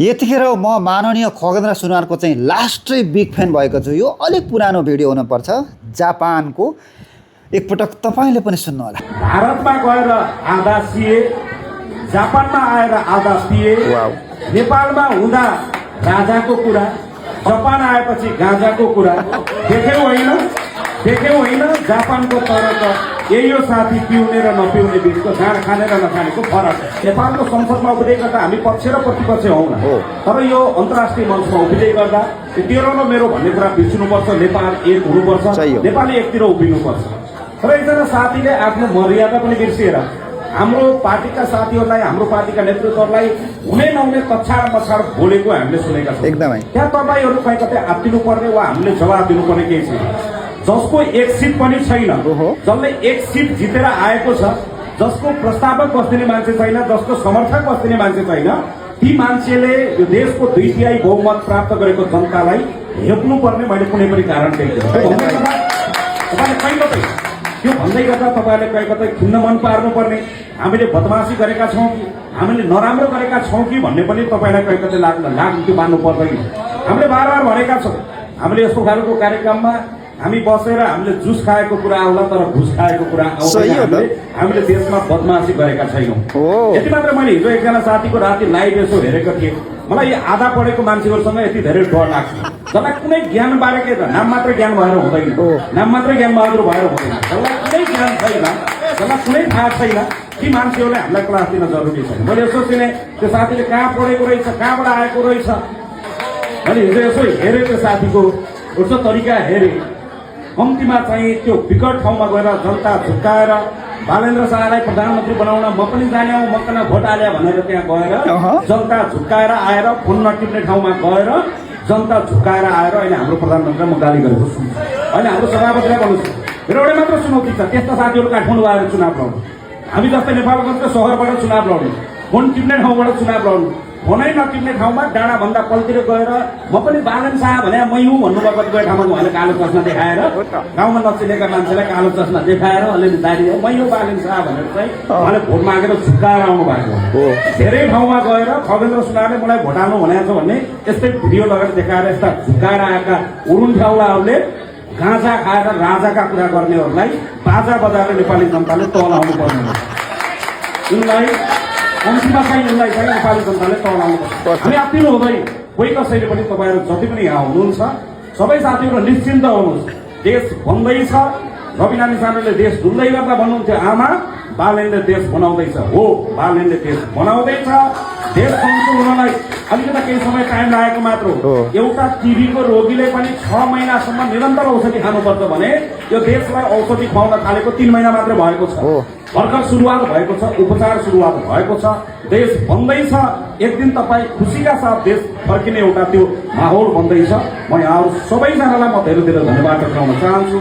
यतिखेर म माननीय खगेन्द्र सुनारको चाहिँ लास्टै बिग फ्यान भएको छु। यो अलिक पुरानो भिडियो हुनुपर्छ, जापानको। एकपटक तपाईँले पनि सुन्नु होला। भारतमा गएर आधा सिए, जापानमा आएर आधा पिए, नेपालमा हुँदा राजाको कुरा, जापान आएपछि गाँजाको कुरा। देख्यौ होइन जापानको तर त यही हो साथी, पिउने र नपिउने बिचको, जाँड खाने र नखानेको फरक। नेपालको संसदमा उभिँदै गर्दा हामी पक्ष र प्रतिपक्ष हौँ, तर यो अन्तर्राष्ट्रिय मञ्चमा उभिँदै गर्दा तेरो र मेरो भन्ने कुरा बिर्सिनुपर्छ। नेपाल एक हुनुपर्छ, नेपाली एकतिर उभिनुपर्छ। र एकजना साथीले आफ्नो मर्यादा पनि बिर्सिएर हाम्रो पार्टीका साथीहरूलाई, हाम्रो पार्टीका नेतृत्वहरूलाई हुने नहुने कछाड मछाड बोलेको हामीले सुनेका छौँ। एकदमै त्यहाँ तपाईँहरू कहीँ कतै आत्तिनु पर्ने वा हामीले जवाब दिनुपर्ने केही छैन। जसको एक सिट पनि छैन, जसले एक सिट जितेर आएको छ, जसको प्रस्तावक बस्दिने मान्छे छैन, जसको समर्थक बस्दिने मान्छे छैन, ती मान्छेले यो देशको 2/3 बहुमत प्राप्त गरेको जनतालाई हेप्नु पर्ने मैले कुनै पनि कारण देख्दिनँ। त्यो भन्दै गर्दा तपाईँहरूले कहीँ कतै खिन्न मन पार्नु पर्ने, हामीले बदमासी गरेका छौँ कि हामीले नराम्रो गरेका छौँ कि भन्ने पनि तपाईँलाई कहीँ कतै त्यो मान्नु पर्दैन। हामीले बार भनेका छौँ, हामीले यस्तो खालको कार्यक्रममा हामी बसेर हामीले जुस खाएको कुरा आउला, तर घुस खाएको कुरा आउँदैन। हामीले देशमा बदमासी गरेका छैनौँ। यति मात्र, मैले हिजो एकजना साथीको राति लाइभ यसो हेरेको थिएँ। मलाई यो आधा पढेको मान्छेहरूसँग यति धेरै डर लाग्छ, जसलाई कुनै ज्ञान बारे के त नाम मात्रै ज्ञान भएर हुँदैन, नाम मात्रै ज्ञान बहादुर भएर हुँदैन, जसलाई कुनै ज्ञान छैन, जसलाई कुनै थाहा छैन, ती मान्छेहरूले हामीलाई क्लास दिन जरुरी छैन। मैले यसो चिने त्यो साथीले कहाँ पढेको रहेछ, कहाँबाट आएको रहेछ, मैले हिजो यसो हेरेँ, त्यो साथीको उसको तरिका हेरेँ। कम्तीमा चाहिँ त्यो विकट ठाउँमा गएर जनता झुक्काएर बालेन्द्र शाहलाई प्रधानमन्त्री बनाउन म पनि जाने हौ, मकन भोट हाले भनेर त्यहाँ गएर जनता झुक्काएर आएर, फोन नटिप्ने ठाउँमा गएर जनता झुक्काएर आएर अहिले हाम्रो प्रधानमन्त्रीलाई म गाली गरेको छु। अहिले हाम्रो सभापतिलाई भन्नुहोस्, मेरो एउटै मात्र चुनौती छ, त्यस्ता साथीहरू काठमाडौँ आएर चुनाव लड्नु, हामी जस्तै नेपालगञ्जको सहरबाट चुनाव लड्नु, फोन टिप्ने ठाउँबाट चुनाव लड्नु, फोनै नटिप्ने ठाउँमा डाँडाभन्दा पल्तिर गएर म पनि बालन शाह भने मै हुँ भन्नुभयो। कतिपय ठाउँमा उहाँले कालो चस्मा देखाएर, गाउँमा नचिनेका मान्छेलाई कालो चस्मा देखाएर अलिअलि दारी मै हो बालन शाह भनेर चाहिँ उहाँले भोट मागेर झुक्काएर आउनु भएको हो। धेरै ठाउँमा गएर खगेन्द्र सुनारले मलाई भोट हाल्नु भनेको छ भन्ने यस्तै भिडियो लगेर देखाएर यस्ता झुक्काएर आएका उरुन ठाउँलाहरूले गाँजा खाएर राजाका कुरा गर्नेहरूलाई बाजा बजाएर नेपाली जनताले तलाउनु पर्ने हो। उनलाई कम्तीमा चाहिँ उनलाई चाहिँ नेपाली जनताले तलाउनु पर्छ। हामी आत्तिनु हुँदैन, कोही कसैले पनि तपाईँहरू जति पनि यहाँ हुनुहुन्छ सबै साथीहरू निश्चिन्त हुनुहोस्। देश बन्दैछ, रवि नानी सानोले देश डुल्दै गर्दा भन्नुहुन्थ्यो, आमा बालेनले देश बनाउँदैछ। हो, बालेनले देश बनाउँदैछ। देश सन्चो हुनलाई अलिकति केही समय टाइम लागेको मात्र हो। एउटा टिबीको रोगीले पनि 6 महिनासम्म निरन्तर औषधि खानुपर्छ भने यो देशलाई औषधि खुवाउन थालेको 3 महिना मात्रै भएको छ। भर्खर सुरुवात भएको छ, उपचार सुरुवात भएको छ, देश बन्दैछ। एक दिन तपाईँ खुसीका साथ देश फर्किने एउटा त्यो माहौल बन्दैछ। म यहाँहरू सबैजनालाई म धेरै धेरै धन्यवाद टक्राउन चाहन्छु।